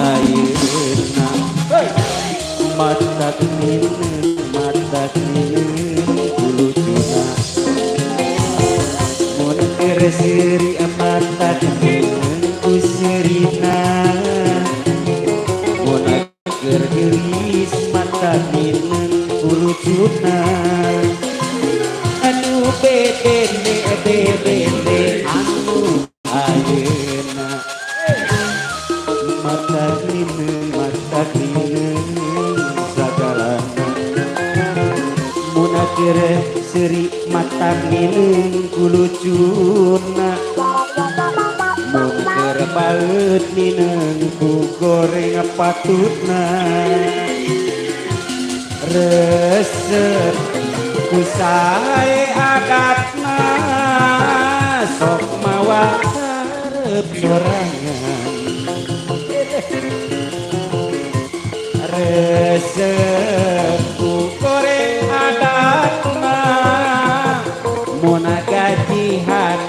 ayeuna matak nineung matak nineung ku lucuna mun keur seuri matak nineung ku seurina mun keur geulis matak nineung ku lucuna anu bebene bebene anu ayeuna matak nineung sagalana mun keur seuri matak nineung ku lucuna mun keur baeud nineung ku goreng patutna resep ku sae adatna sok mawa karep sorangan resep ku goreng adatna mun gajihan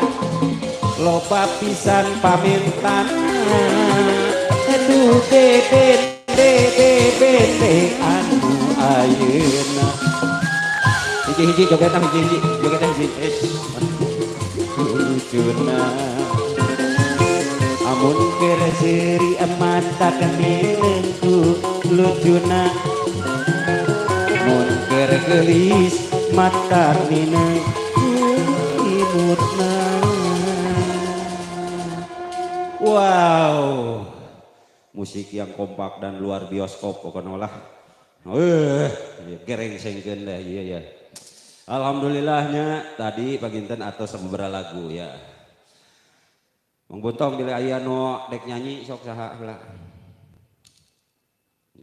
loba pisan pamentana aduh bebene anu ayeuna hiji-hiji jogetan hiji-hiji jogetan hiji es lucuna amun keur seuri matak nineung ku lucuna mun keur geulis matak nineung ku imutna. Wow, musik yang kompak dan luar bioskop pokoknya lah. Gereng sengkeun deh, iya ya. Alhamdulillahnya tadi paginten atau sababaraha lagu ya. Mang Buntong bila aya nu dek nyanyi sok saha heula.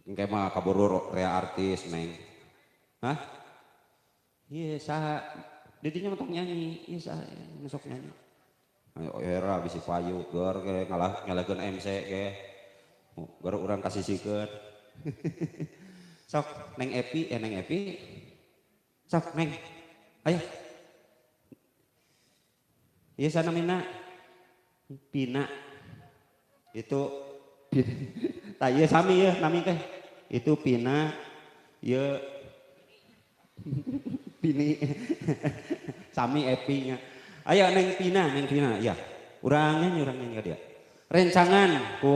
Engke mah kaburu rea artis neng. Hah? Iya saha? Didinya mah tong nyanyi, iya saha nu sok nyanyi. Ayo era bisi payu gor ke ngalah ngalahkeun MC ke. Gor urang kasisikeun. Sok Neng Epi, Neng Epi. Sok Neng. Ayo. Ieu sana mina. Pina. Itu tah ieu sami ieu nami teh. Itu Pina ieu Pini. Sami Epi nya. Ayo Neng Pina, ya. Urang nyanyi ka dia. Rencangan ku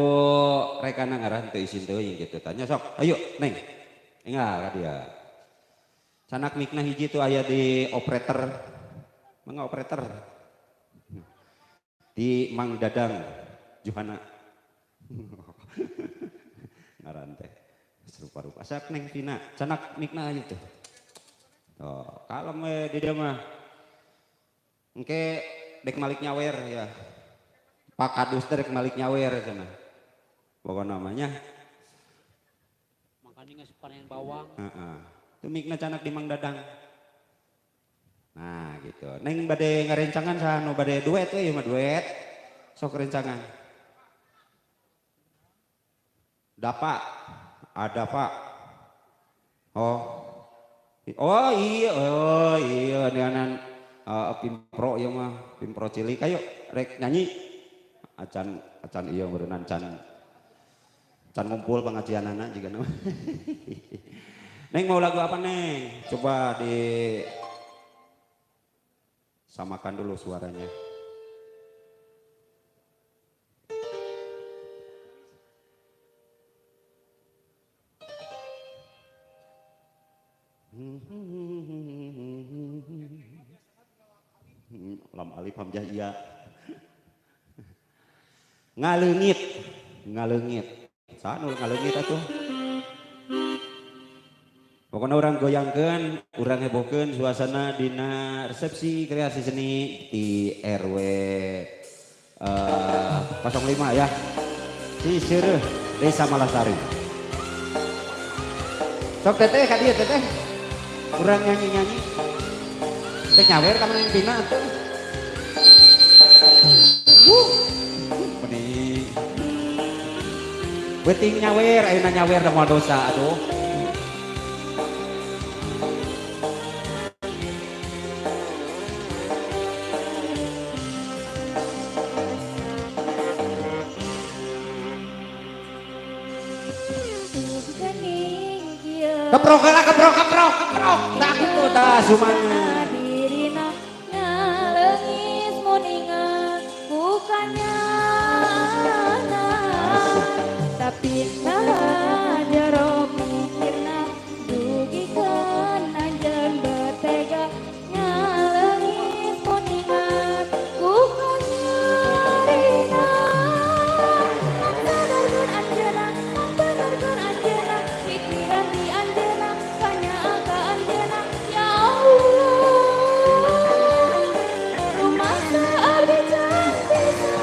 rekana ngaran teu isin teuing kitu tanya sok. Ayo Neng. Enggal ka dia. Sanak mikna hiji tuh aya di operator. Mangga operator. Di Mang Dadang Johana. Ngaran teh serupa-rupa. Sok Neng Pina, sanak mikna aya tuh. Tuh, kalem we di dia mah. Engke dek malik nyawer ya. Pak Kadus teh dek malik nyawer cenah. Pokok namanya. Makanya geus panen bawang. Heeh. Itu mikna canak di Mang Dadang. Nah, gitu. Neng bade ngarencangan saha nu bade duet we ieu mah duet. Sok rencangan. Dapa. Ada Pak. Oh. Oh iya, oh iya neanan pimpro ieu mah, pimpro cilik ayo rek nyanyi. Acan acan ieu meureunnan can can ngumpul pengajianana jiga nama. Neng mau lagu apa Neng? Coba di samakan dulu suaranya. Lam alif hamzah iya. Ngaleungit, ngaleungit. Saha nu ngaleungit atuh? Pokoknya orang goyangkeun, urang hebohkeun suasana dina resepsi kreasi seni di RW 05 ya. Ciseureuh, Desa Malasari. Sok teteh ka dieu teteh. Urang nyanyi-nyanyi. Teh nyawer ka Neng Pina atuh. Meni. Beuting nyawer, ayeuna nyawer da moal dosa atuh. Keprok lah, keprok, keprok, keprok. Tak gitu tah sumanya. Dirina ngaleungis mun ingat bukannya tapi nah jero pikirna dugikeun anjeun betega ngaleungis mun ingat bukannya rina mangsadarkeun anjeunna mangsadarkeun anjeunna pikiran di anjeunna kanyaah ka anjeunna ya Allah rumasa abdi can bisa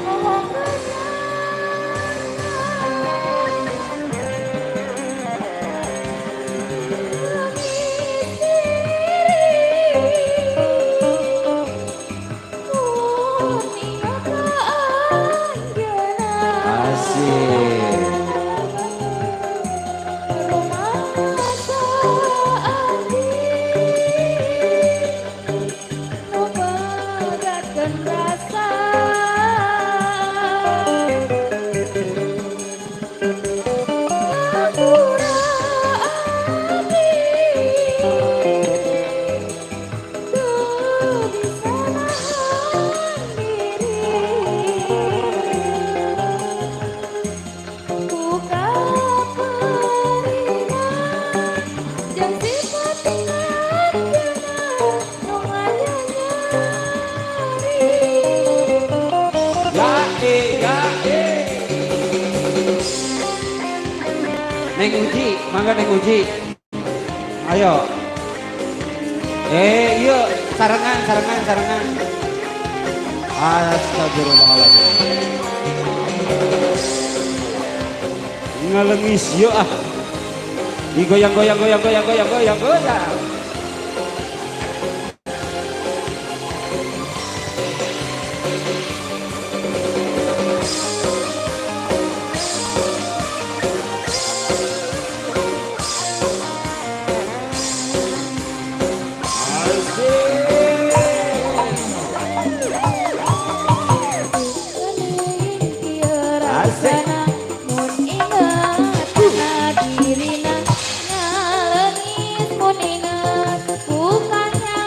mohokeun. Asik. Ya e, ya e. Neng Uji, mangga Neng Uji. Ayo. Eh, iya, sarengan, sarengan, sarengan. Astagfirullahaladzim. Ngalengis yo ah. Digoyang goyang goyang goyang goyang goyang goyang. Asik. Mun ingat kana dirina ngaleungis mun ingat bukannya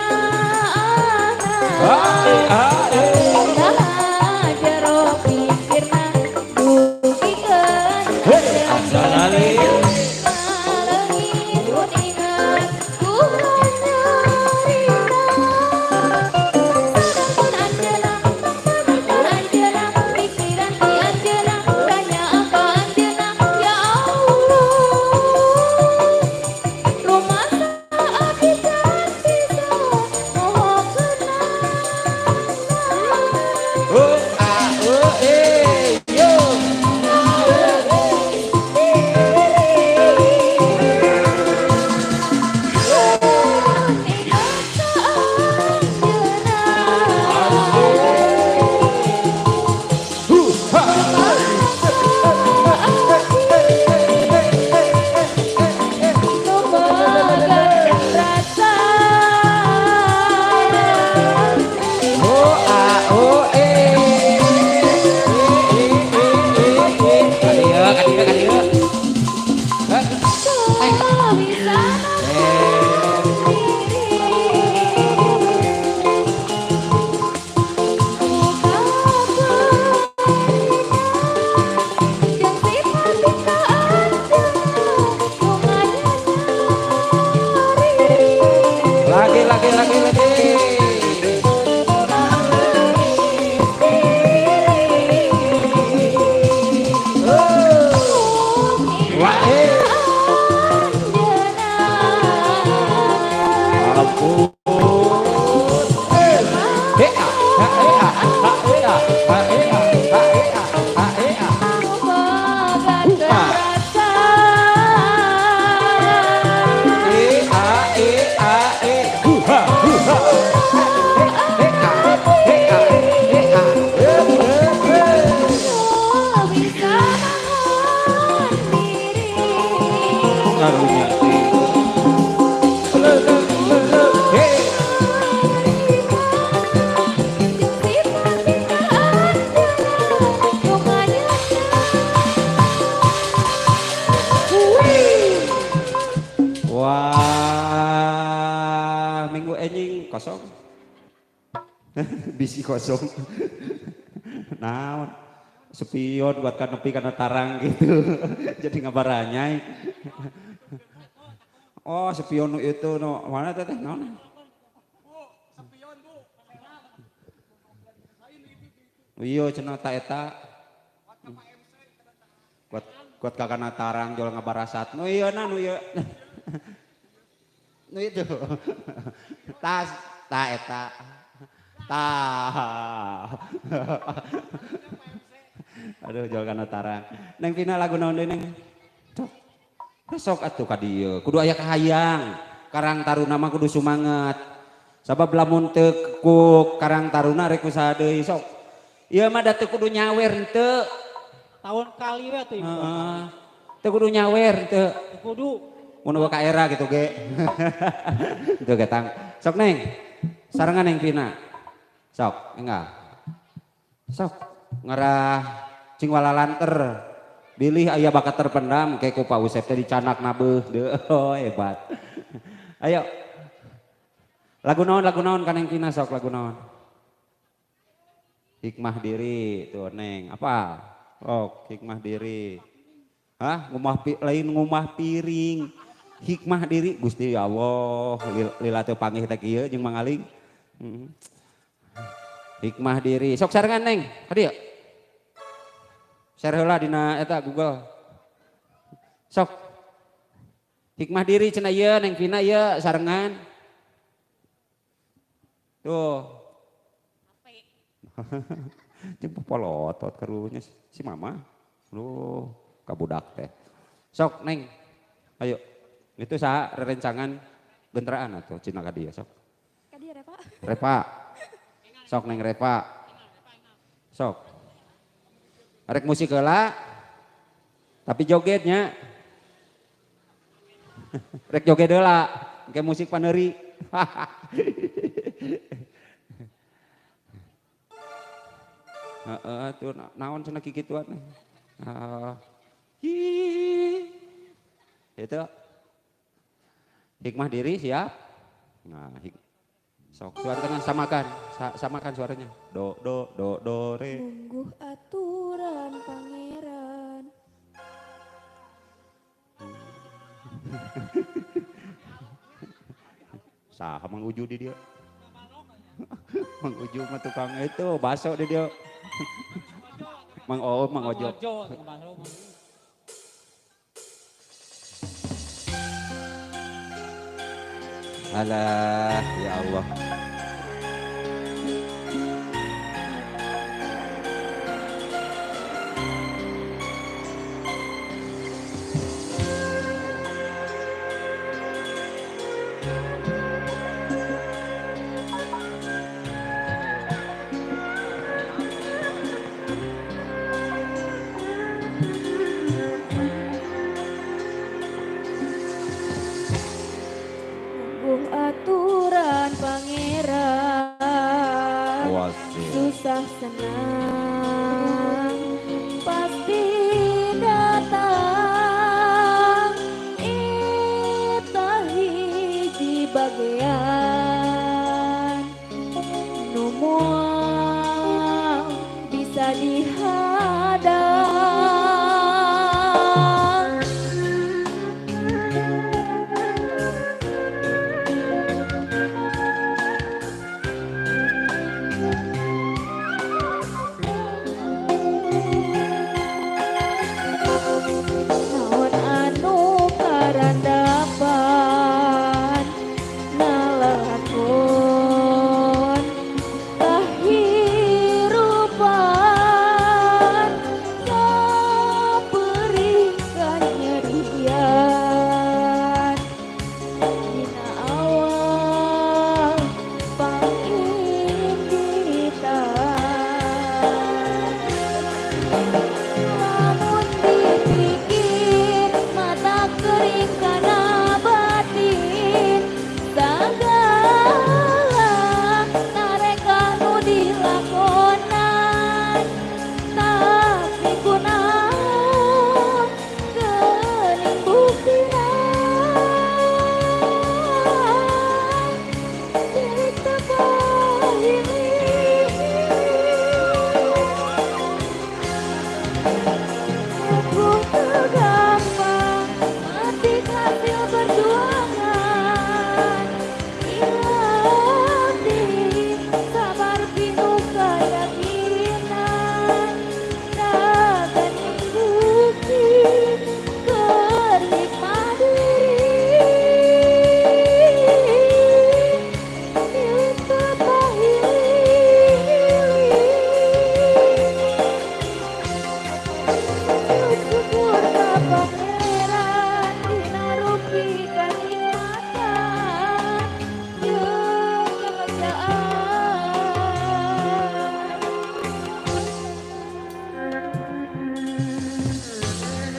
Ah, ah, eh. Nah jero pikirna dugikeun Hei, anjeun asalale. Ngaleungis mun ingat bukannya rina Sedangkan anjeunna mangsadarkeun anjeunna pikiran di anjeunna kanyaah ka anjeunna ya Allah rumasa abdi can bisa mohokeunana. Oh, ah, oh, eh, yo. Hu, ha. Oh, ah, oh, eh. Eh, eh, eh, eh, eh. Kadieu, kadieu, kadieu. Hah? Eh. Lagi, lagi, lagi, lagi. Wah, eh. Ampun. Eh. He, a, ha, e, a, ha, e, a, ha, e, a, ha, e, a, ha, e, a. E, a, e, a, e. Hu, ha, hu, ha. He, a, he, a, he, a. Eh, eh, eh. Karunya teh. Le, le, le, le. He. Wah, minggu enjing kosong. Bisi kosong. Naon? Spion buat kan nepi kana tarang gitu. Jadi ngabaranyai. Oh, spion nu itu nu mana teh naon? Spion, Bu. Iya cenah ta eta. Kuat kuat ka kana tarang jual ngabarasat. Nu ieu na nu ieu. Nu itu. Tas ta eta. Ta. Aduh jual kana tarang. Neng Pina lagu naon deui Neng? Cok. Sok atuh ka dieu. Kudu aya kahayang. Karang Taruna mah kudu sumanget. Sabab lamun teu ku Karang Taruna rek usaha deui sok. Ieu mah da teu kudu nyawer henteu. Tahun kali we atuh ibu. Heeh. Teu kudu nyawer henteu. Teu kudu. Mun eueuh ka era gitu ge. Henteu ge tang. Sok Neng. Sarengan Neng Pina. Sok, enggak. Sok ngarah cing walalanter. Bilih aya bakat terpendam ke ku Pak Usep teh dicanak nabeuh deuh. Oh, hebat. Ayo. Lagu naon ka Neng Pina sok lagu naon? Hikmah diri tuh Neng, apa? Oh, hikmah diri. Hah? Ngumah lain ngumah piring. Hikmah diri Gusti ya Allah, lila teu panggih teh kieu jeung Mang Aling. Hikmah diri. Sok sarengan Neng, ka dieu. Share heula dina eta Google. Sok. Hikmah diri cenah ieu Neng Pina ieu sarengan. Tuh. Jeung popolotot karunya si mama. Duh, kabudak teh. Sok Neng. Ayo. Itu saha rerencangan genteraan atuh cina ka dieu sok. Ka dieu Repa. Repa. Sok Neng Repa. Sok. Rek musik heula. Tapi jogetnya. Rek joget heula, engke musik paneuri. Heeh, tuh naon cenah kikituan. Heeh. Itu hikmah diri siap. Nah, sok suaranya samakan, samakan suaranya. Do do do do re. Mungguh aturan pangeran. Saha Mang Uju di dia. Mang Uju mah tukang itu baso di dia. Mang Oom, Mang Ojo. Alah, ya Allah. Aturan pangeran.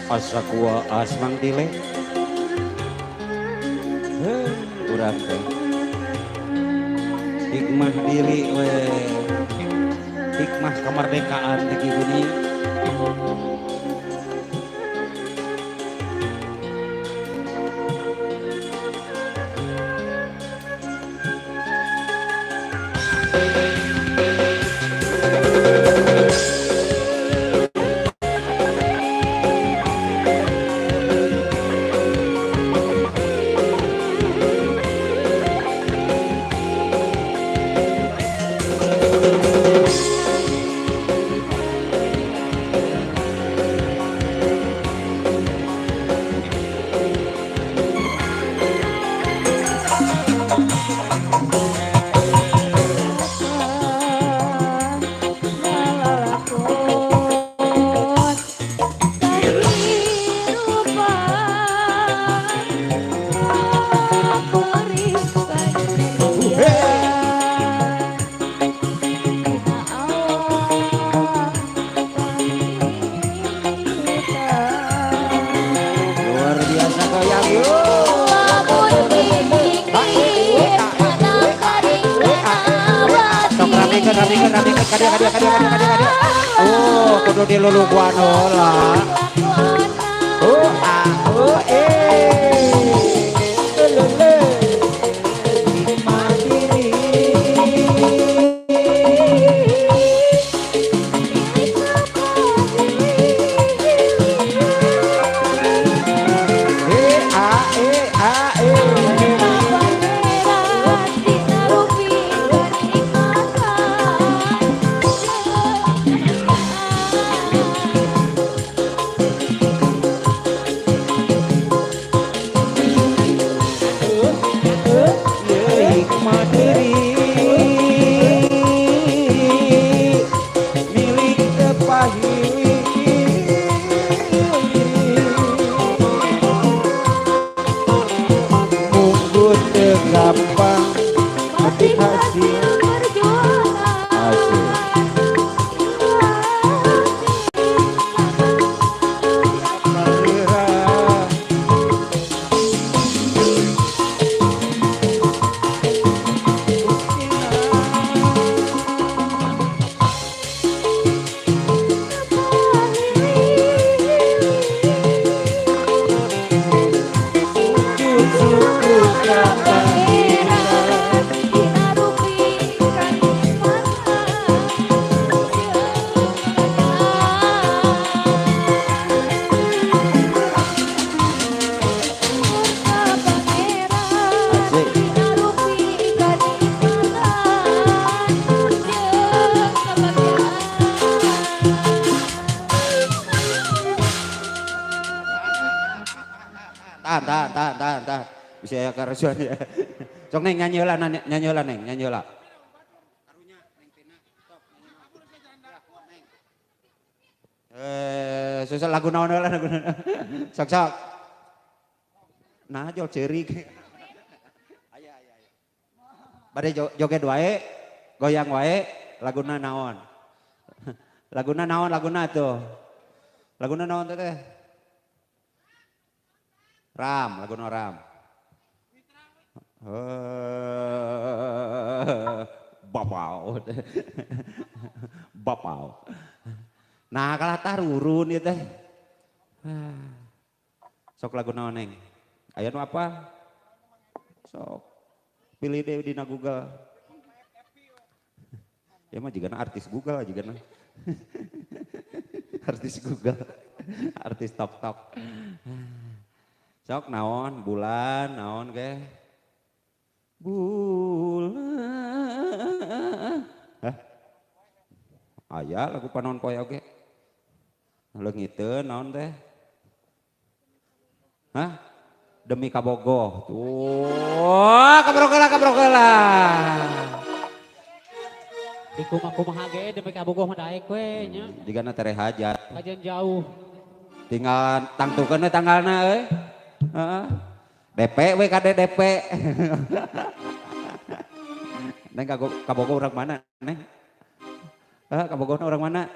Asa kuaas Mang Tile. Heuh, urang teh. Hikmah diri we. Hikmah kemerdekaan teh kitu nih. Luar biasa goyang yuk. Sok ramekeun ramekeun ramekeun kadia kadia kadia kadia kadia kadia. Oh, kudu diluluguan heula. Oh, ah, oh, eh. Lele. Hikmah diri. E a e a e. Hikmah diri milik tepahili. Munggu teu gampang tapi hasil hasil Marira. Asik. Tahan, tahan, tahan, tahan, tahan. Bisa ya kerusuhan ya. Sok neng nyanyi heula, nyanyi heula neng, nyanyi heula. Eh, susah lagu naon heula lagu naon. Sok sok. Nah, jol ceurik. Aya aya aya. Bade joget wae, goyang wae, laguna naon. Laguna naon laguna tuh. Laguna naon teh teh? Ram, laguna Ram. Eh, bapau. Bapau. Nah, kalah tarurun ieu teh. Sok lagu naon neng? Aya nu apa? Sok. Pilih deh dina Google. Ya mah jigana artis Google jigana. Artis Google. Artis Tok Tok. Sok naon bulan naon ke? Bulan. Hah? Aya lagu panon poe oge. Leungiteun naon teh? Hah? Demi kabogoh. Tuh, kabrok heula, kabrok heula. Di kumaha ge demi kabogoh mah daek we nya. Jigana tere hajat. Kajian jauh. Tinggal tangtukeun we tanggalna euy. Heeh. DP we kade DP. Neng kabogoh urang mana, Neng? Hah, kabogohna urang mana?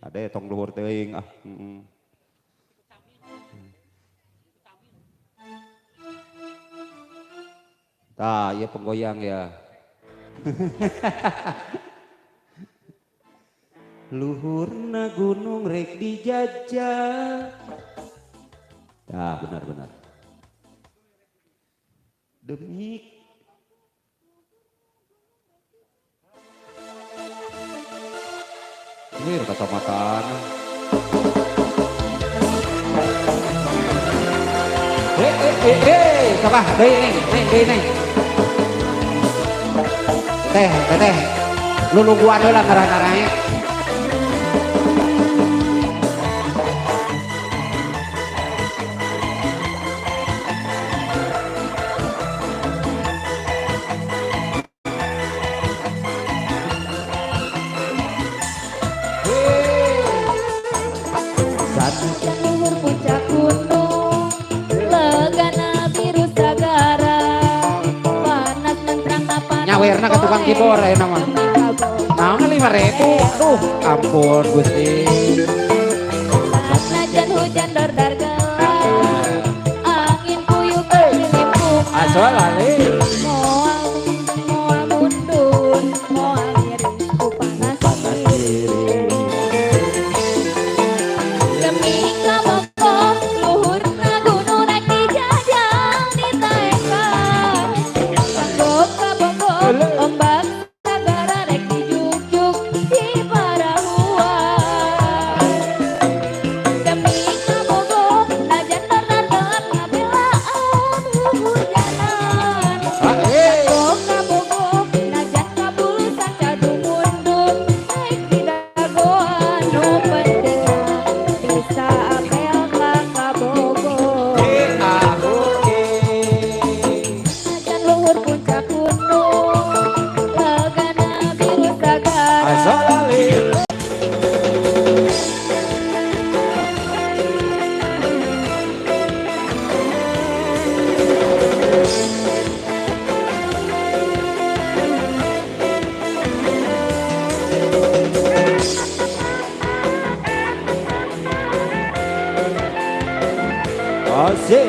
Kade tong luhur teuing ah. Tah, ieu penggoyang ya. Luhurna gunung rek dijajah. Tah, benar-benar. Demi ini kacamataan. Sok ah, deui neng, neng, deui neng. Teh, teh, lu nungguan heula ngarah-ngarahnya. Luhur puncak gunung, legana biru sagara, panas menterang apa Nyawerna ka tukang kibor ayeuna mah. Naon 5.000? Duh, ampun Gusti. Najan hujan dordar gelap, angin puyuh keliling Asal ale. Moal moal mundur, moal miring ku panas diri. Demi kabogoh luhurna gunung rek dijajah ditaekan. Kanggo kabogoh ombak sagara rek dijugjug di parahuan. Demi kabogoh najan dordar gelap ngabelaan huhujanan. Kanggo kabogoh najan kabulusan cadu mundur rek didagoan nu penting bisa apel ka kabogoh. Najan luhur puncak gunung, legana biru sagara. Asal ale. Asik.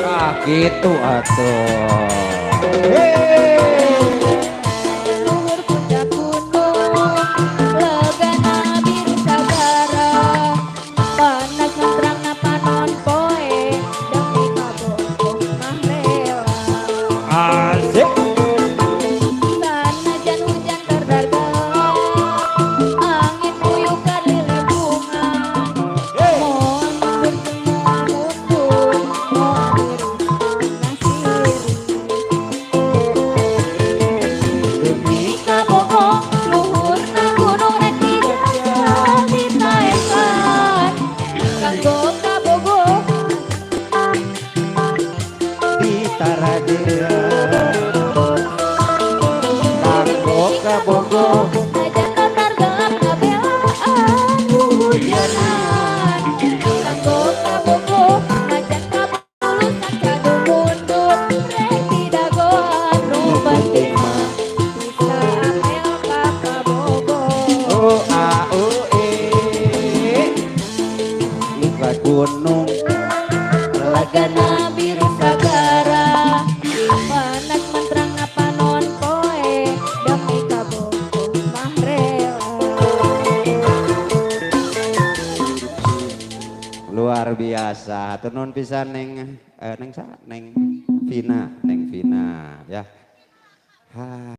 Ah gitu atuh. Hey. Luhur puncak gunung, legana biru sagara. Panas menterang panon poe, demi kabogoh mah rela. Asik. Sanajan hujan dordar gelap, angin puyuh kalili bunga. Moal mundur moal mundur, moal miring nasiri. Demi Kabogoh luhurna gunung rek dijajah ditaekan. Kanggo kabogoh di Taradea. Kanggo kabogoh najan dordar gelap ngabelaan huhujanan. Kanggo kabogoh najan kabulusan cadu mundur rek didagoan nu penting mah bisa apel ka kabogoh. O A O E. Luka gunung Legana biru sagara, panas menterang panon poe, demi kabogoh mah rela. Luar biasa. Hatur nuhun pisan neng neng sa neng Vina, neng Vina ya. Ha.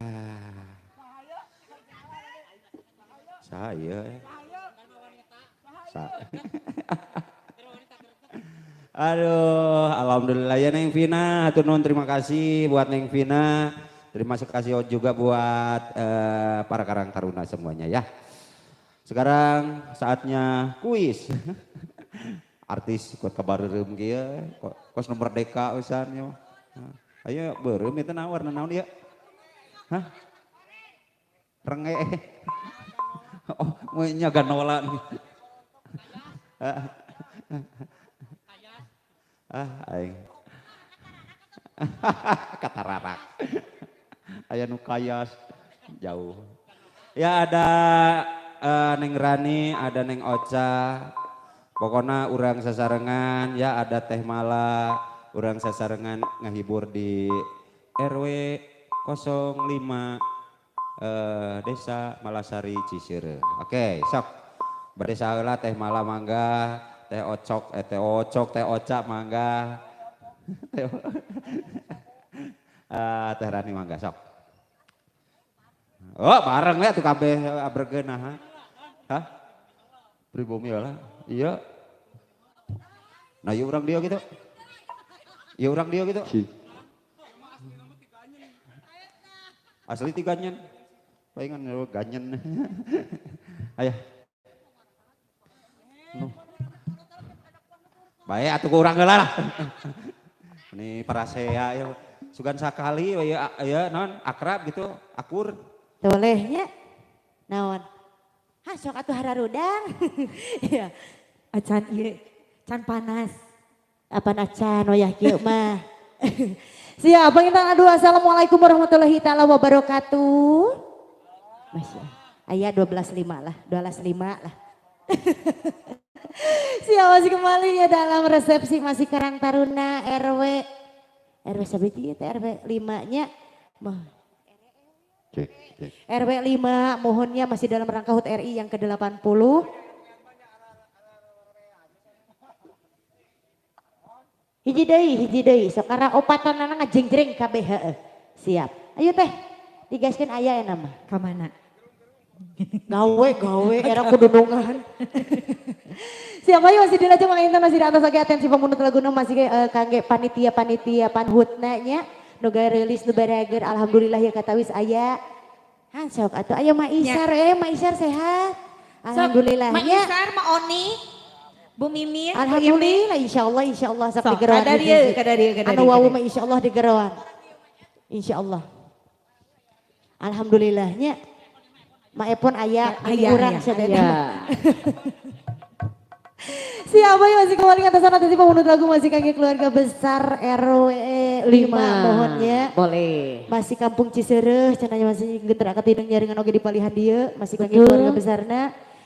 Saya. Sa. Aduh, alhamdulillah ya Neng Vina. Hatur nuhun terima kasih buat Neng Vina. Terima kasih juga buat para Karang Taruna semuanya ya. Sekarang saatnya kuis. Artis ikut kabareureum kieu, kos nu merdeka pisan ya. Ayo beureum itu naon warna naon ieu? Hah? Renge. Oh, nya ganola nih. Ah, aing. Katararak. Aya nu kayas. Jauh. Ya ada Neng Rani, ada Neng Ocha. Pokoknya urang sasarengan ya, ada Teh Mala, urang sasarengan ngahibur di RW 05 Desa Malasari Ciseureuh. Oke, sok. Bade saheula Teh Mala mangga, Teh Ocok, eh Teh Ocok, Teh Oca mangga. Teh Rani mangga sok. Oh, bareng ya tuh kabeh abregeun nah. Hah? Pribumi lah. Iya. Nah, iya urang dia gitu. Iya urang dia gitu. Asli tiganyen. Palingan ganyen. Ayo. Nu. Baik atuh ku urang heula lah. Ini parasea ya. Sugan sakali ya, ya non akrab gitu, akur. Bolehnya naon? Hah, sok atuh hararudang. Iya. Acan ieu, can panas. Apan acan wayah kieu mah. Siap, panginten aduh, assalamualaikum warahmatullahi taala wabarakatuh. Masya Allah. Aya 12.5 lah, 12.5 lah. Siap, masih kembali ya dalam resepsi masih Karang Taruna RW RW sabiji teh RW 5 nya. Cek, cek. RW 5 mohonnya masih dalam rangka HUT RI yang ke-80. Hiji deui, hiji deui. Sekarang opatanana ngajenggreng kabeh heueuh. Siap. Ayo teh, digaskeun aya ya nama. Ka mana? Gawe, gawe, era kudunungan. Siap, ayo masih dilajeng manginten masih di atas lagi atensi pemunut laguna masih kangge panitia-panitia panhutna nya. Nu rilis nu barager alhamdulillah ya katawis aya. Han sok atuh aya Ma Isar, Ma Isar sehat. Alhamdulillah Ma nya. Isar, Ma Oni, Bu Mimin, Bu Imi. Alhamdulillah insyaallah insyaallah sok Sok, digeroan. kadarieu, kadarieu, kadarieu, Anu wau kadarieu. mah insyaallah digeroan. Insyaallah. Alhamdulillahnya. Ma Epon aya, Aya, kurang aya, sadaya. Aya. Siapa yang masih kembali ke atas nanti pemunut lagu masih kangge keluarga besar RW 5 mohonnya. Boleh. Masih kampung Ciseureuh, cenah masih geter katineng nyaringan oge di palihan dieu, masih kangge Betul. keluarga besarna.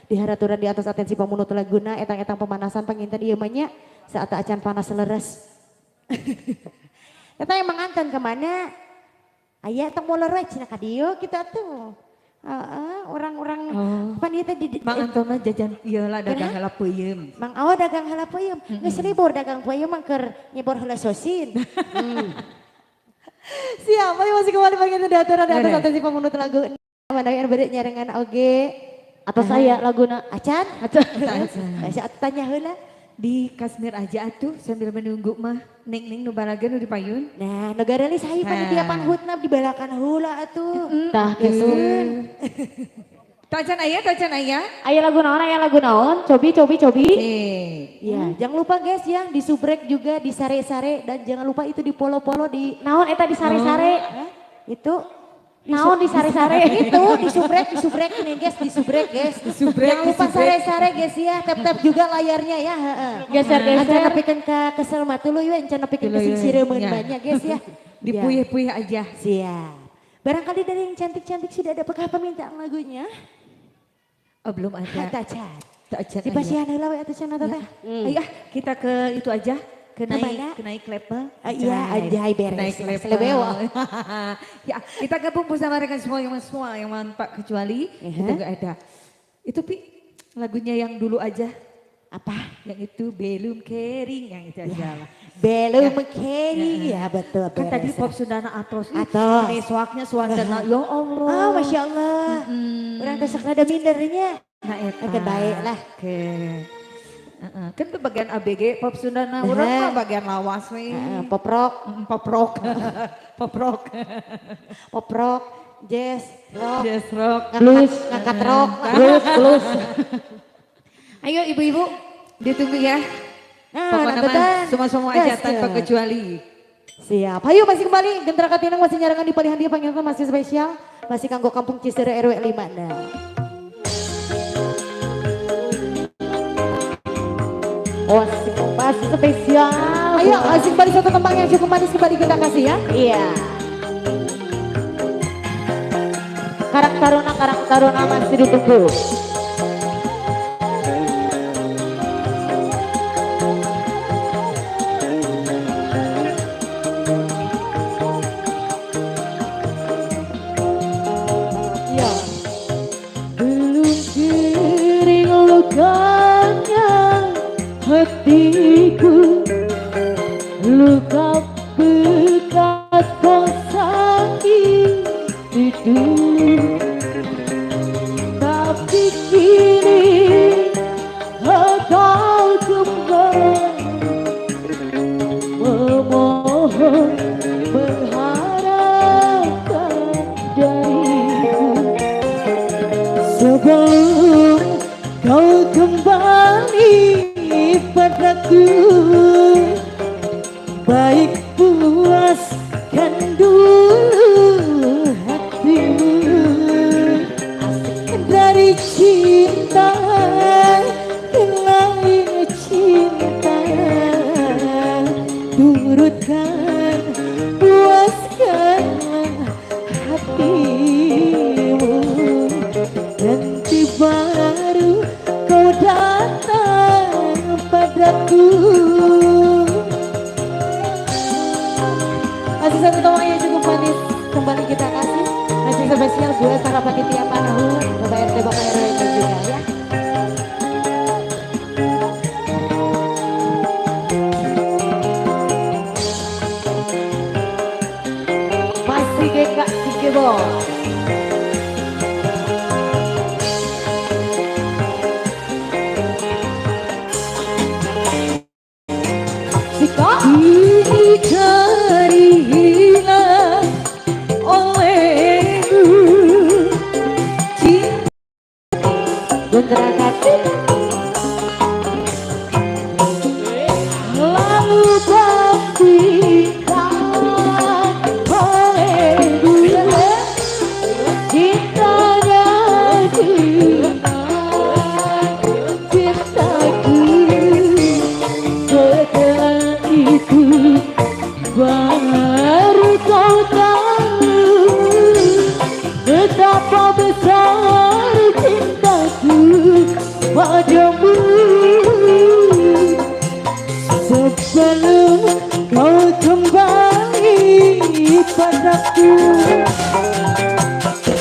Diharaturan di atas atensi pamunut laguna etang-etang pemanasan panginten ieu mah nya saat acan panas leres. Eta emang anten kemana? Aya tong moler we cenah ka dieu kita tuh. Heeh, orang-orang Oh. pan ieu teh di Mang Anton mah jajan ieu lah dagang heula peuyeum. Mang Awa dagang heula peuyeum. Geus libur dagang peuyeum mah keur nyebor heula sosin. Siap, ayo masih kembali bagian diaturan di atas Beres. atensi pemunut lagu. Mana bade nyarengan oge. Atau saya laguna. Acan? Acan. Masih atuh tanya heula. Di Kasmir aja atuh sambil menunggu mah. Neng neng nu balaga nu di payun. Nah, negara li sahi panitia Nah. panghutna dibalakan heula atuh. Tah gitu. Tacan aya, tacan aya. Aya lagu naon, aya lagu naon? Cobi, cobi, cobi. Eh, Ya, jangan lupa guys ya, di subrek juga, di sare-sare dan jangan lupa itu di polo-polo di Naon eta di sare-sare? Hah? Itu Naon di sare-sare? Itu di subrek nih guys, di subrek guys. Disubrek, Jangan lupa disubrek. sare-sare guys ya, tap-tap juga layarnya ya, heeh. Geser-geser. Acan nepikeun ka kesel mah tuluy we, encan nepikeun Tuluy we, kesingsiremeun ya. banyak guys ya. Dipuyeh-puyeh aja. Siap. Barangkali dari yang cantik-cantik sudah ada apakah permintaan lagunya? Oh, belum ada. Tacan. Tacan Di aya. pasihan heula we atuh cenah teh. Ayo ah, kita ke itu aja. Ke Ke naik, mana? ke naik level. Ah, iya, anjay, beres. Naik level. Selebewa. Ya, kita gabung bersama rekan semua yang tanpa kecuali kita nggak ada. Itu Pi, lagunya yang dulu aja. Apa? Yang itu belum kering, yang itu aja lah. Belum kering ya, betul. Kan tadi beres. pop Sundana atos. Ih, Atos. Ini soaknya suasana, ya Allah. Oh, Masya Allah. Orang kesek rada mindernya. Nah, eta. Oke, baik lah. Oke. Heeh. Kan itu bagian ABG pop Sundana, urang mah bagian lawas we. Heeh, pop rock, Pop rock. Pop rock. Pop rock, jazz, rock, Jazz rock. blues, ngangkat rock. Blues, blues. Ayo ibu-ibu, ditunggu ya. Nah, Pokoknya mah nonton. semua-semua aja Gas, tanpa ya. kecuali. Siap. Ayo masih kembali Gentra Katineng masih nyarengan di palihan dia panggilan masih spesial, masih kanggo Kampung Ciseureuh RW 5. Nah. Oh, masih spesial. Ayo asik kembali satu tembang yang cukup manis kembali kita kasih ya. Iya. Taruna Karang Taruna masih ditunggu. Ya. Belum kering lukanya hatiku, luka bekas kau sakit dulu, tapi kini engkau kembali memohon mengharapkan dariku. Sebelum kau kembali padaku, baik puaskan dulu hatimu dari cinta ke lain cinta. Turutkan, puaskanlah hatimu, nanti baru kau datang padaku. Masih satu teman yang cukup manis kembali kita kasih. Masih spesial buat para panitia Panahu, Bapak RT, Bapak RW juga ya. Masih GK Cikebo. Siko. Kini terhilang olehmu cinta Gerakan lalu bangkitkan olehmu cintanya dengan cintaku. Setelah itu baru kau tahu betapa besar cintaku padamu. Sebelum kau kembali padaku,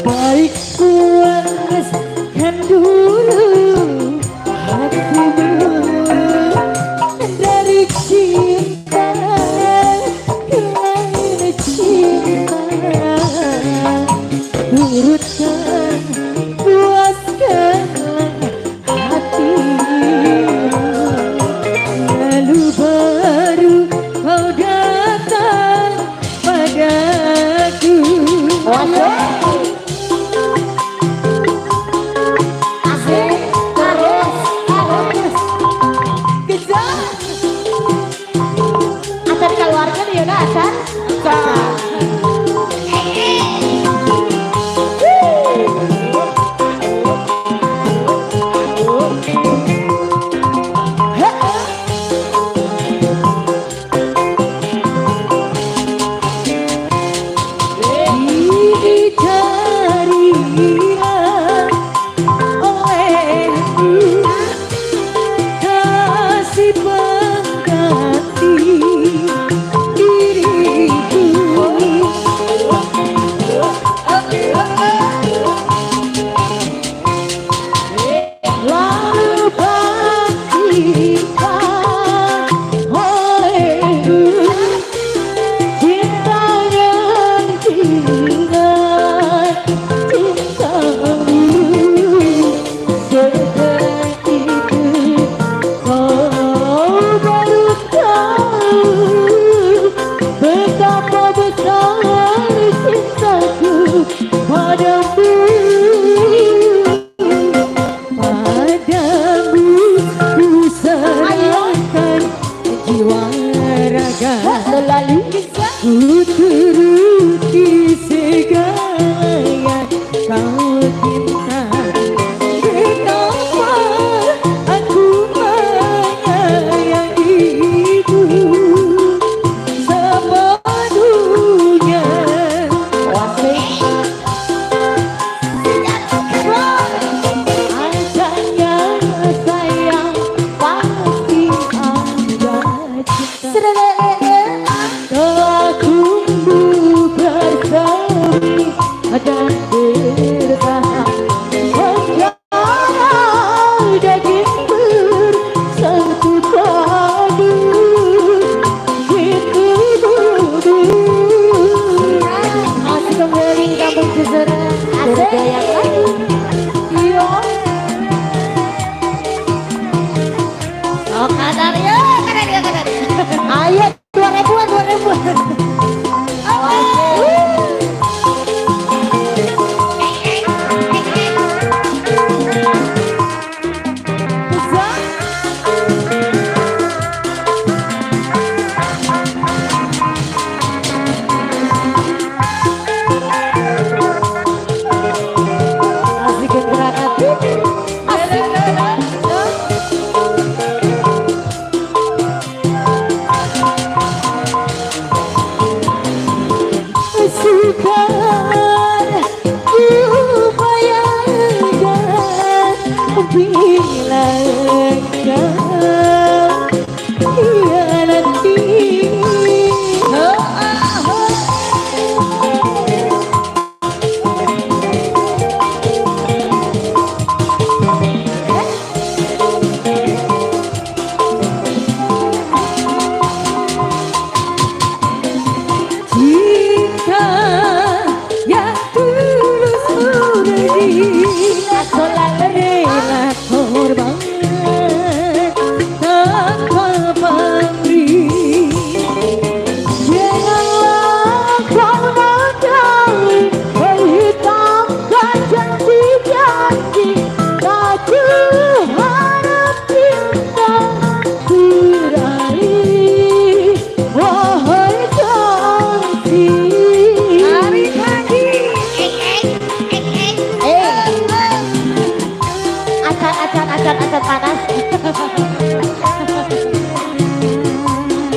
baik puaskan dulu hatimu dari cinta ke lain cinta. Turutkan, puaskanlah hatimu, lalu baru kau datang padaku. Asik, terus, terus. Kejar. Acan keluarga nih Yona, Acan. Kini terhilang olehmu kasih pengganti diriku. Lalu bangkitkan olehmu cinta yang dengan cintamu. Setelah itu kau baru tahu betapa besar cintaku padamu. Padamu ku serahkan jiwa raga, ku turuti segala yang kau minta. Betapa aku menyayangimu sepenuhnya. Asik.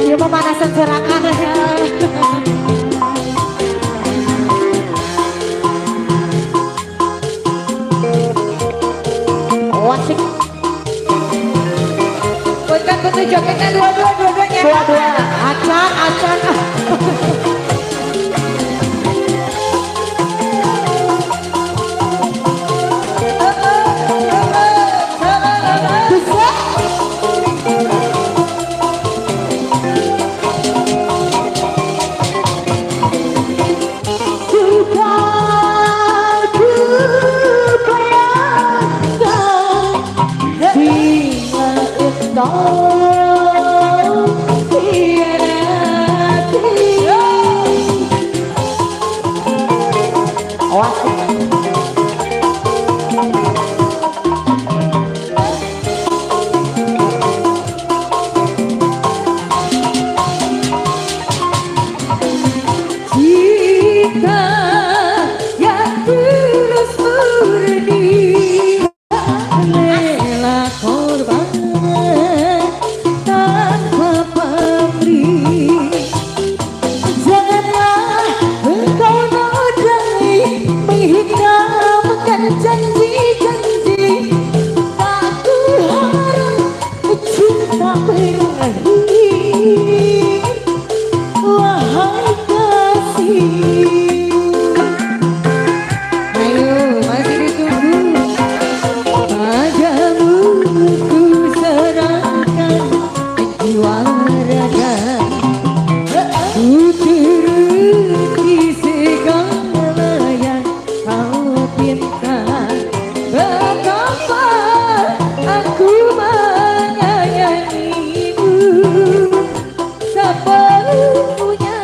Ieu mah manasan serangan. Wasik. Punten punten jogetnya dua-dua dua-duanya. Dua-dua. Acan, acan. Bisa. Sudah ku bayangkan bila engkau hianati. Awas. Cinta yang tulus murni, rela korban tanpa pamrih. Janganlah engkau nodai, menghitamkan janji-janji. Tak ku harap cinta berakhir, wahai kasih. Ayo masih ditunggu. Padamu ku serahkan jiwa raga. Ku turuti segala yang kau pinta. Betapa aku menyayangimu sepenuhnya.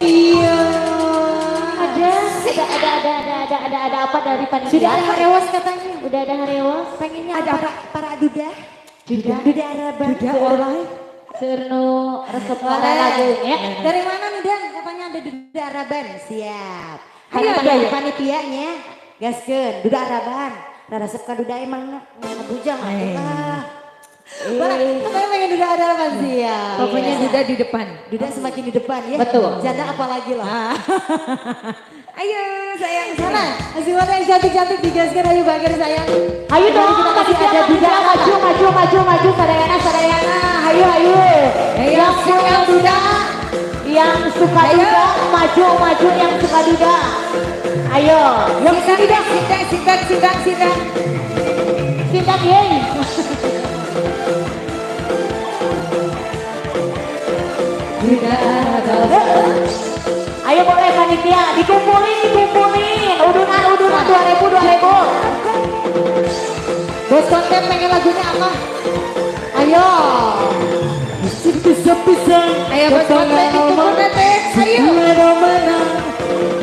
Iya. Ada apa dari panitia? Sudah ada harewas katanya. Udah ada harewas. Pengennya Ada para para duda. Duda. Duda Araban. Duda oleh. Sernu resep para lagunya. Dari mana nih Dan? Katanya ada Duda Araban. Siap. Ayo, Harapan ayo. panitianya. Gaskeun Duda Araban. Nah, resep ka Duda emang bujang atuh ah. Katanya pengen Duda Araban siap. Pokoknya Duda di depan. Duda semakin di depan ya. Betul. Janda apalagi lah. Ayo sayang Sana, masih mana yang cantik-cantik digaskan, ayo bagir sayang. Ayo dong, Mari kita kasih panitia, ada Duda panitia, maju, maju, maju, maju, sadayana, sadayana, hayu, hayu. Ayo, Yang punya siap, duda, yang suka Ayo. duda, maju, maju, yang suka duda. Ayo, Yang sindak, sindak, sindak, sindak, sindak. sindak yeay. Duda Araban. Ayo boleh panitia, dikumpulin, dikumpulin. Udunan, udunan, 2000, 2000. Bos konten pengen lagunya apa? Ayo. Bisa-bisa. Ayo bos konten ditunggu nanti. Ayo.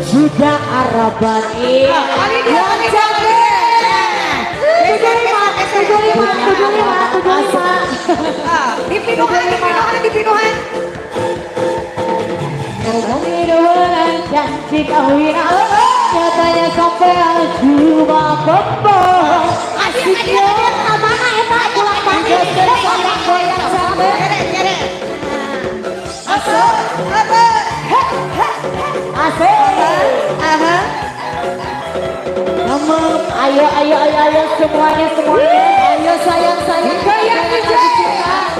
Duda Araban. Iya. Panitia, panitia. 75, 75, 75, 75. Dipinuhan, dipinuhan, dipinuhan. Janji kawin nyatanya sampai cuma bobo. Asiknya mana eta pulang pagi. Goyang sampai. Asik. Asik. Aha. Ayo ayo ayo ayo semuanya semuanya. Ayo sayang sayang. Goyang aja.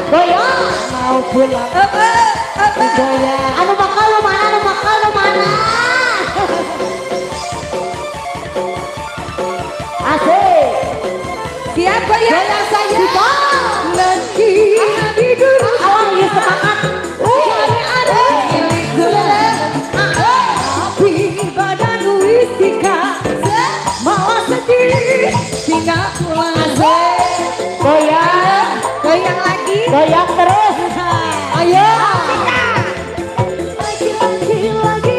Goyang. Mau pulang. Apa? Apa? Goyang. Anu bakal lu mana? Anu bakal lu mana? Asik. Siap goyang. Goyang sayang. Lagi tidur. Alah, iya semangat. Tapi badan wistika malah sedih tinggal pulang. Goyang. Goyang lagi. Goyang terus. Ayo. Lagi lagi lagi.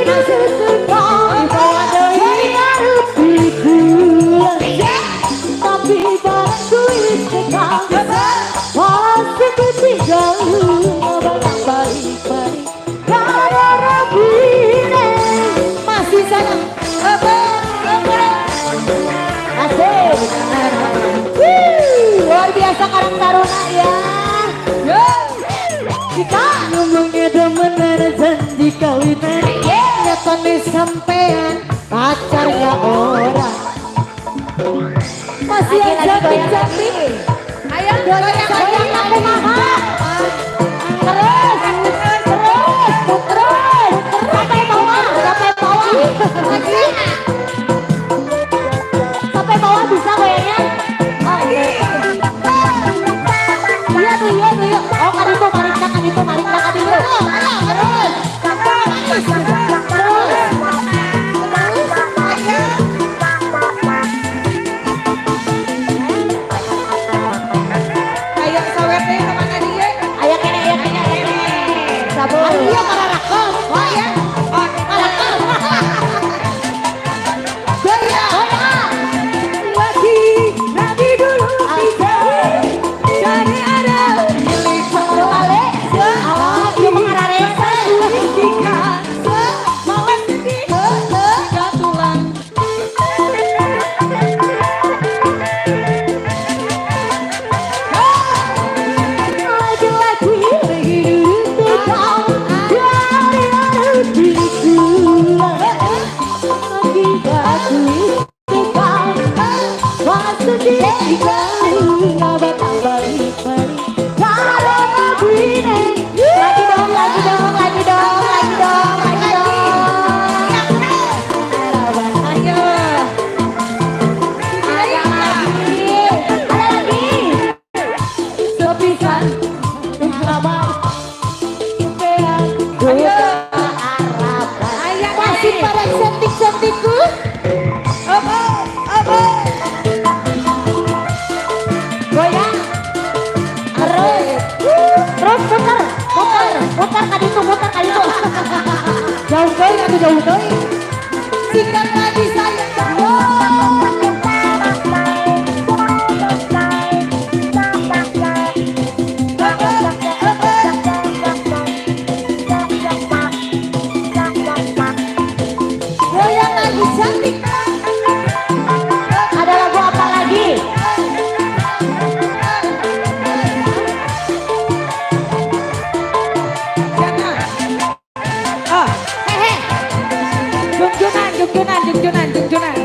Para ya. Yo. Kita Ngomongnya demen janji kawinan. Nyatane sampean pacarnya orang. Masih Lagi, aja lagi, goyang cantik. Ayo Goyang goyang goyang lagi. aku mahal. Terus, terus, terus. Sampai bawah, sampai bawah. Lagi. Sampai bawah bisa goyangnya. Oh, Lagi. Iya tuh, iya tuh, iya. Oh, kan itu, marik kan itu, marik kan itu. Terus, terus, terus. Ayo. Ayo sawetnya kemana dia? Ayo kene, ayo kene, ayo kene. Sabun. Aduh, iya kararakem. Oh ya. Oh, Kararakem. goyang. Goyang. Lagi, lagi dulu kita cari ada milik Balik. Alah, dia mengararese. Jika malas sedih, jika tulang. Lagi-lagi lagi dulu kau dari hatiku. Lagi aku kau masuk di kau bakal balik-balik. Kalau aku ini lagi dong, lagi dong, lagi dong, lagi dong, lagi dong. Ayo. Ada lagi, ada lagi. Sepisan. Ayo. Ayo. Masih pada cantik-cantikku. Apa? Apa? Goyang. Terus. Terus putar, putar, putar kali itu, putar kali itu. Jauh kali atau jauh kali. Sikat lagi sayang. Goyang lagi cantik. Ada lagu apa lagi? Jangan. Ah, Hehe. jungjunan, jungjunan, jungjunan, jungjunan.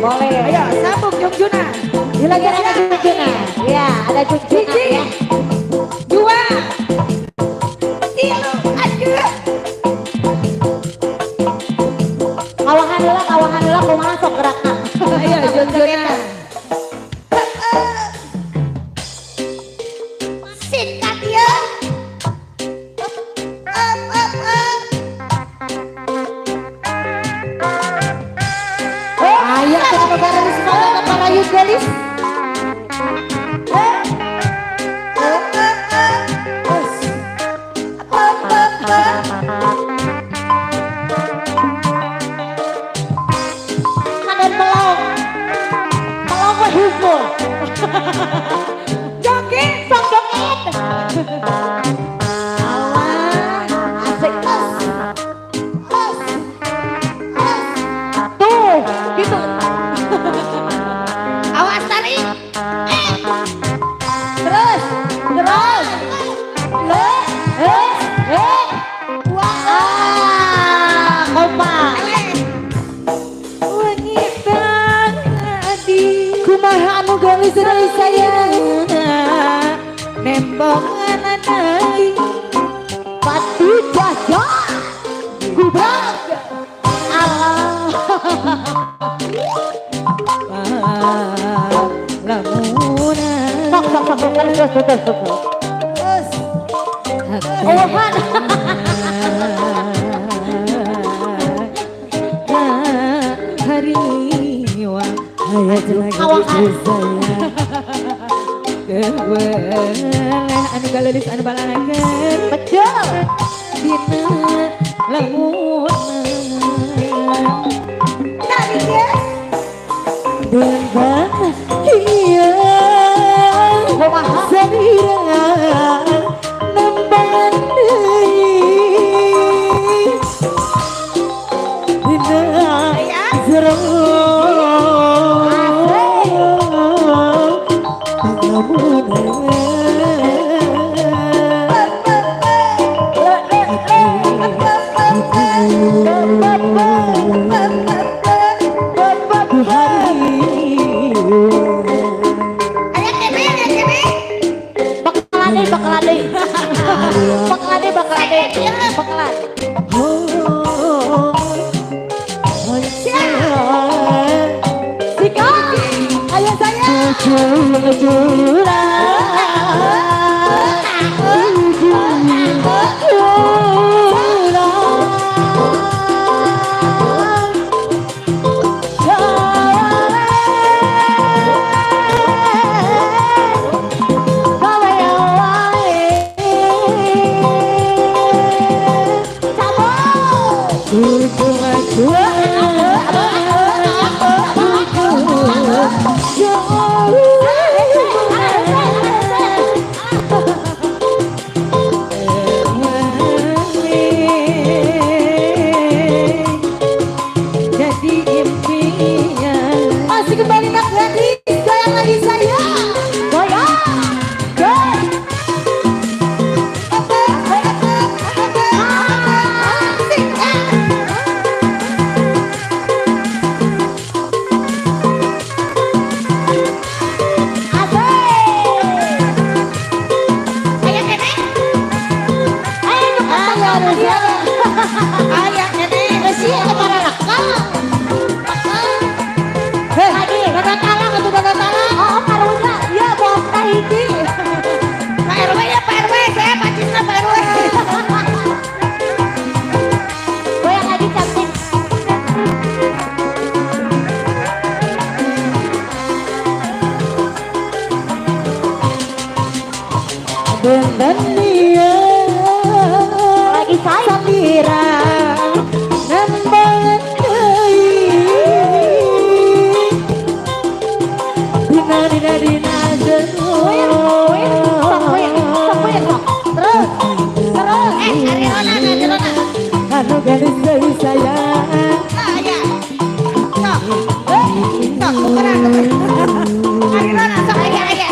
Boleh. Ayo, sambung jungjunan. Ini lagi ada junjunan. Iya, ada junjunan Hiji, ya. dua, tilu, aduh. Kawahan heula, kawahan heula kumaha sok gerakna. Ayo, jungjunan. Singkat ya. Up, up, up. Ayo kita bareng semangat para youth gelis. Up, up, up. Up, up, up. Kanan melong. Melong mah hukul. Joget. Sok joget. Alah, asik tes. Tes. Tes. Tuh, gitu. Awas tarik. Terus, terus. Le, eh, eh. Wah, ah, kompak. Wanita di Kumaha anu geulis deui sayang. nembongan deui. Batu jaja. Gubrak. Alah. Lamunan. Sok, sok, sok, terus, terus, terus, terus. Terus. Owahan. Hariwa Kawahan. Deweleh anu galelis anu balanakeun Betul. dina lamunan. Tarik ya. Dengan iya Kumaha? Samira nembangan deui dina jero panglamunan. Jadi impian. Masih kembali nak gadis, goyang lagi saya. Goyang. Goyang. Pak RW ya Pak RW, saya pacisnya Pak RW. Goyang lagi cantik. Benten dia Lagi saya. Sambirang nembang deui. Dina dina dina Goyang, goyang, sok goyang, sok goyang, sok. Terus, terus. Ari Rona, Ari Rona. Anu gadis deui sayang. Ah, ya. Sok. Sok, tukeran, tukeran. Ari Rona, sok, aya, aya.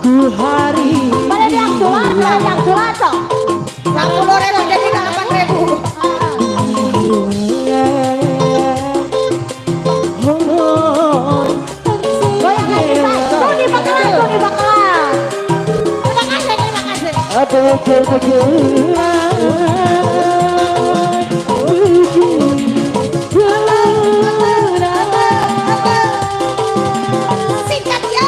Ku hari Pada diangsulan, pada diangsulan, sok. 10.000 jadi 8.000. Goyang lagi saya. Tuh di bakalan, tuh di bakalan. Terima kasih, terima kasih. Singkat ya.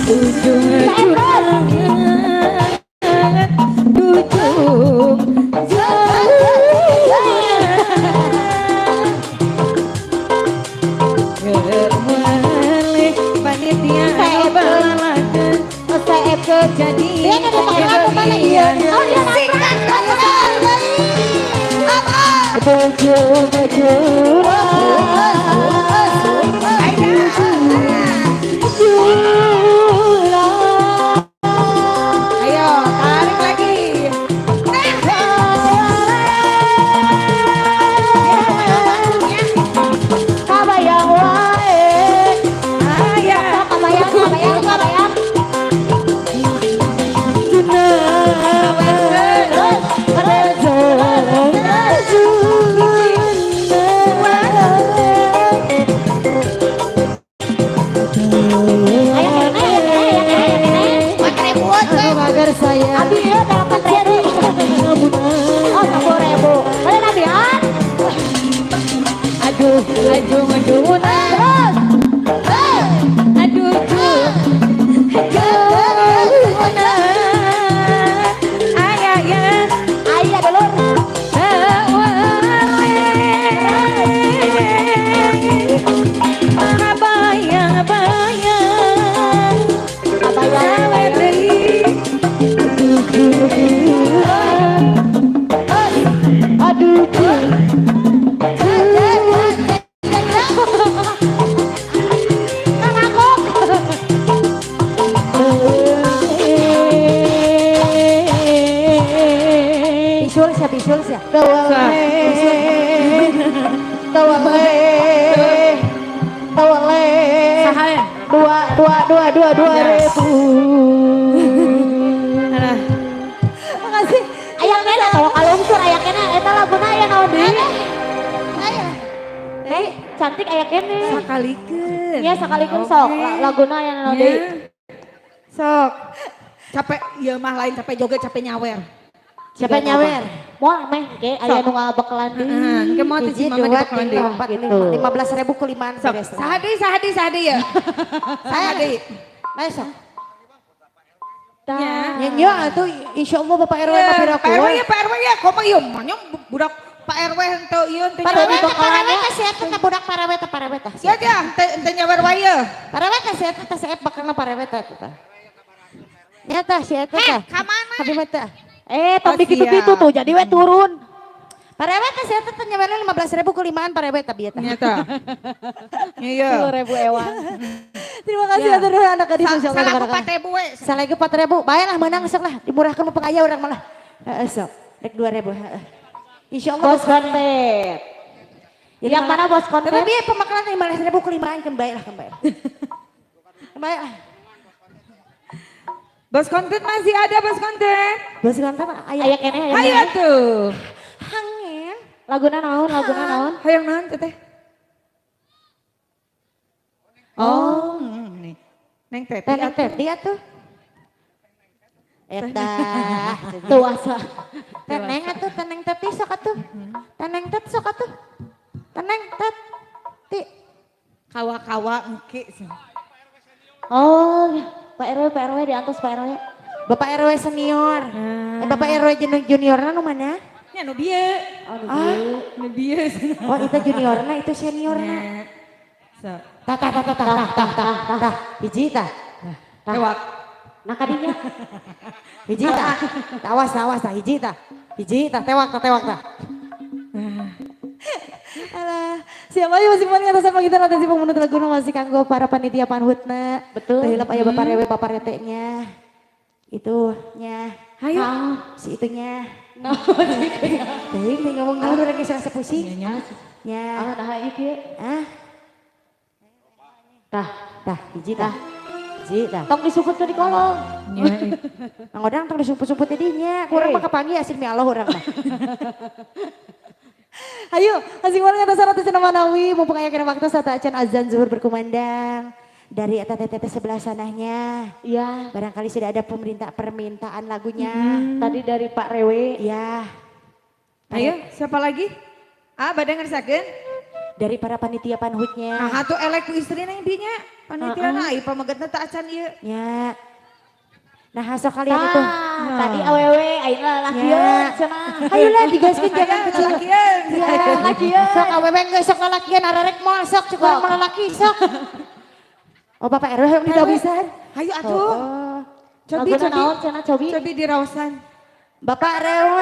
Ujung panitia balakan jadi Dia ada di bakalan, mana iya? Oh, dia Singkat Ayo tarik lagi. Kabayang wae. Ayo. Kabayang, kabayang, kabayang. Ayo, kene, ayo, kene, ayo, kene. Agar saya Abi ya 8.000. Oh, 10.000. Boleh nabihan? Aduh, aduh, aduh, Terus. aduh, aduh, ayah ya, Ayo dulur. Kabayang, bayang, Kabayang. sawe deui. Aduh, Kang Akok. Bisul siap, bisul siap. Saha? Dua dua dua dua dua ribu. Alah, Makasih. Ayang kena kalau kalungsur ayang kena eta laguna aya naon deui? Eh, cantik aya kene. sakalikeun. Iya sakalikeun sok laguna aya naon deui. Sok. Capek ieu mah lain capek joget, capek nyawer. Siapa nyawer? Moal meh ke aya nu ngabekelan deui. Heeh, engke moal teh si Hiji, mama dua, dibekelan tiga, deui. empat, Gitu. lima. 15.000 kelimaan Sok, beres. Saha deui, saha deui, saha deui ya? Saha deui? Ayo sok. Nya. Nya nya atuh insyaallah Bapak RW Ya, mah pira Pak RW ya, Pak RW ya, komo ieu mah nya budak Pak RW henteu ieu henteu Pak nyawer. RW Parawe teh si eta teh budak parawe teh parawe teh. Sia dia henteu henteu nyawer wae ye. Parawe teh si eta teh si eta bakalna parawe teh eta. Nya tah si eta teh. Ka mana? Abi mah teh. Eh, tapi Oh, gitu-gitu siap. tuh, jadi we turun. Parawe teh si eta teh nyawerna 15.000 kelimaan parawe teh bieu teh. Nya tah. Iya. 10.000 ewang. Terima kasih atur nuhun anak gadis insyaallah. Salah ku 4.000 we. Salah ke 4.000, bae lah menang sok lah, dimurahkan mu pengaya urang malah. Heeh sok. Rek 2.000 heeh. Insyaallah Bos konten. Yang mana bos konten? Tapi bieu pemakalan 15.000 kelimaan keun bae lah keun bae. Keun bae lah. Bos konten masih ada bos konten. Bos konten aya Aya keneh aya. Hayo keneh. tuh. hangen. Laguna naon, laguna naon? Hayang naon teteh? Oh, nih. Neng Teti. Teneng teti atuh. Eta. Tuh asa. Teneng atuh, teneng teti sok atuh. Teneng tet sok atuh. Teneng tet. Ti. Kawa-kawa engke. Oh, Pak RW, Pak RW diantos Pak RW. Bapak RW senior. Eh, Bapak RW juniorna nu mana? Nya nu bieu. Ah, Nu bieu. oh itu juniorna, itu seniorna. Sok. Tah tah tah tah tah tah tah tah tah. Hiji tah. Tewak. Nah kadinya. Hiji tah. Awas awas tah hiji tah. Hiji tah tewak tah tewak tah. Alah, siapa aja masih paling atas apa kita nanti sih pemunut lagu masih kanggo para panitia panhutna. Betul. Teu hilap aya bapak rewe bapak rete nya. Itu nya. Hayo. Si itunya. Nah, Teuing teh ngomong naon urang geus rasa pusing. Nya. Nya. ah nah ieu kieu. Ah, Tah, tah hiji tah. Hiji tah. tong disukut di kolong. Nya. Mang Odang tong disumput-sumput di dinya. Ku urang mah kapanggih asin mi Allah urang mah. Ayo, asing banget atas syarat manawi mumpung aya kena waktu saat acan azan zuhur berkumandang dari eta teteh sebelah sananya. Iya, Barangkali sudah ada pemerintah permintaan lagunya. tadi dari Pak Rewe. Ya, Ayo, siapa lagi? Ah, bade ngersakeun? dari para panitia panhutnya. Nah, atuh elek ku istrina yang dinya. Panitia na ieu pamegetna teh acan ieu. Ya. Nah, sok kalian itu. Tah, tadi awewe ayeuna lalakian cenah. Ayolah digaskeun jangan kecil. Lalakian. Ya, Lalakian. Sok awewe geus sok lalakian ararek moal sok cukup urang mah lalaki sok. Oh, Bapak RW yang tidak bisa. Hayu atuh. Oh. Cobi Laguna cobi. naon cenah cobi? Cobi diraosan. Bapak RW.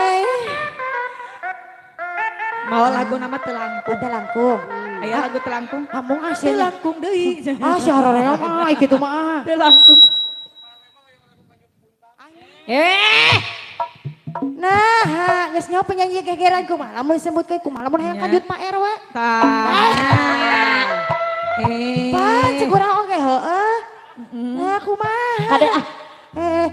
Mau lagu nama telangkung. Ada langkung. Aya lagu telangkung. Amung ah sia. Telangkung deui. Ah sia hoream ah kitu mah ah. Telangkung. Eh, Nah, geus nyaho penyanyi gegeran kumaha lamun disebutkeun kumaha lamun hayang kanjut Pak RW. tah. Eh. Pan cek urang oge heueuh. Nah, kumaha? Kade ah, Eh.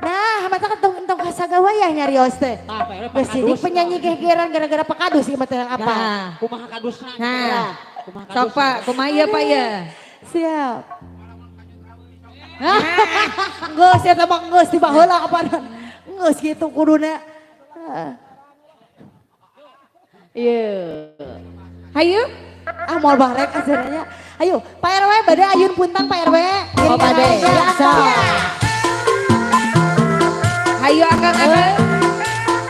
Nah, mata kan tong tong kasagawa ya nyarios teh. Tah, Pak RW Geus sidik pakadus. penyanyi gegeran gara-gara pakadus ieu mah teh apa. Nah. Kumaha kadusna? Nah. Kumaha Sok Pak, kumaha ieu Pak ya? Siap. Geus eta mah geus di baheula kapan. Geus kitu kuduna. Heeh. iya. Hayu. Ah moal barek acaranya. Ayo, Pak RW bade ayun puntang Pak RW. Oh, bade. Sok. Hayu akang-akang.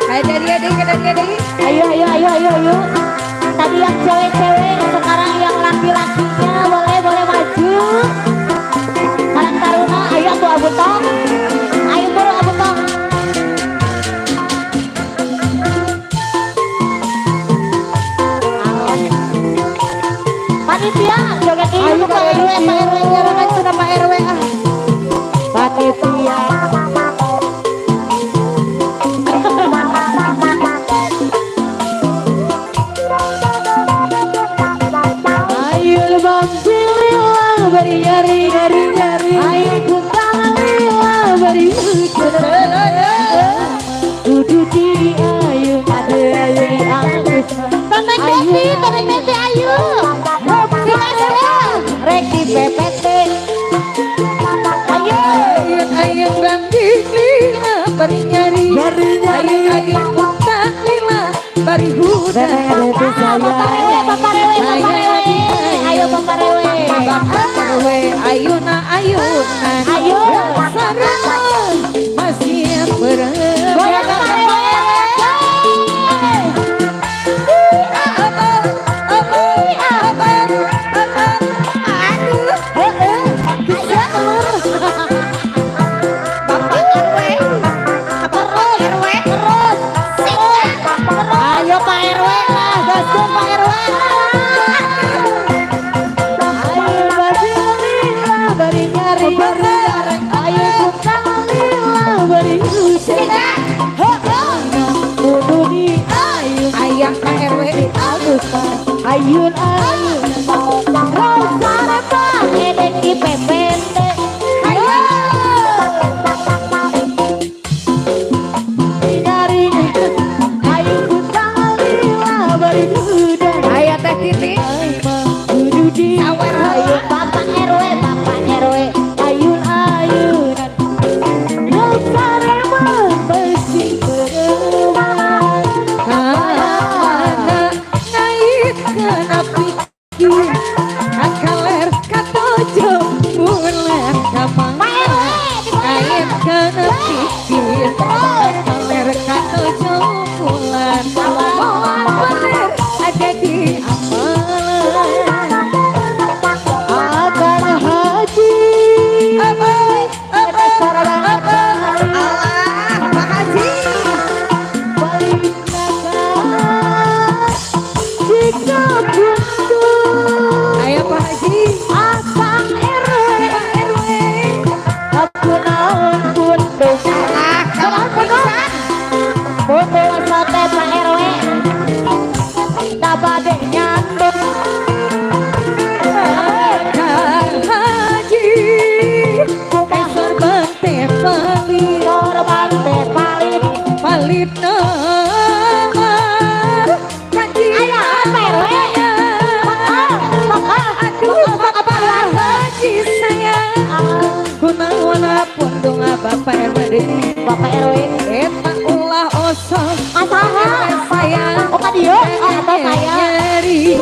Hayu dari deui, ka dari deui. Ayo, ayo, ayo, ayo, ayo. Tadi yang cewek-cewek, sekarang yang laki-lakinya boleh, boleh maju. Karang Taruna, ayo aku Abu Tong. Ayo buru Abu Tong. Panitia, joget Ayo ini Pak RW, Pak RW nyarangan cenah Pak RW ah. Panitia. Ayo lebam sililang beriari. duda. Bapak RW, Bapak RW, Bapak RW. Ayo Bapak RW. Bapak RW, ayuna ayuna. Ayo. Sareng masih berem. Goyang Bapak RW. Bapak RW. Bapak RW. Terus. Ayo Pak RW lah, gaskeun Pak RW. Ayo bari lila bari nyari. Ayo kutang lila bari hujan. Kudu di ayun Ayah Pak RW. Agus ayun ayun. Rosa reba edek di PPT. Ayo. Nyari ayo kutang lila bari hujan. Ayah Teh Titi. Kudu di Sawer. ayo Bapak RW, Bapak RW, ayun ayunan. Rosa reba pasti berubah. Mana naikkeun pikir kakaler katojo bulan kamana naikkeun pikir kakaler katojo bulan moal bener ada di amalan. Akan haji. Apa apa apa Allah, Pak Haji. Balik jika buntu. Ayo Pak Haji. Akang RW, Pak RW. Aku naon pundung. Ah, kalau pingsan. Pundung sate Pak RW. Tak bade nyandung. Akang Haji eh sorban teh palit. Korban teh palit. Palit nama kanji. Ayo, Pak RW. Aduh, Bapak Haji sayang, kunaon pundung Bapak RW deui. Bapak RW. Eta ulah osok. Asaha? RW sayang. Oh, ka dieu? Oh, atau saya. Nyeri.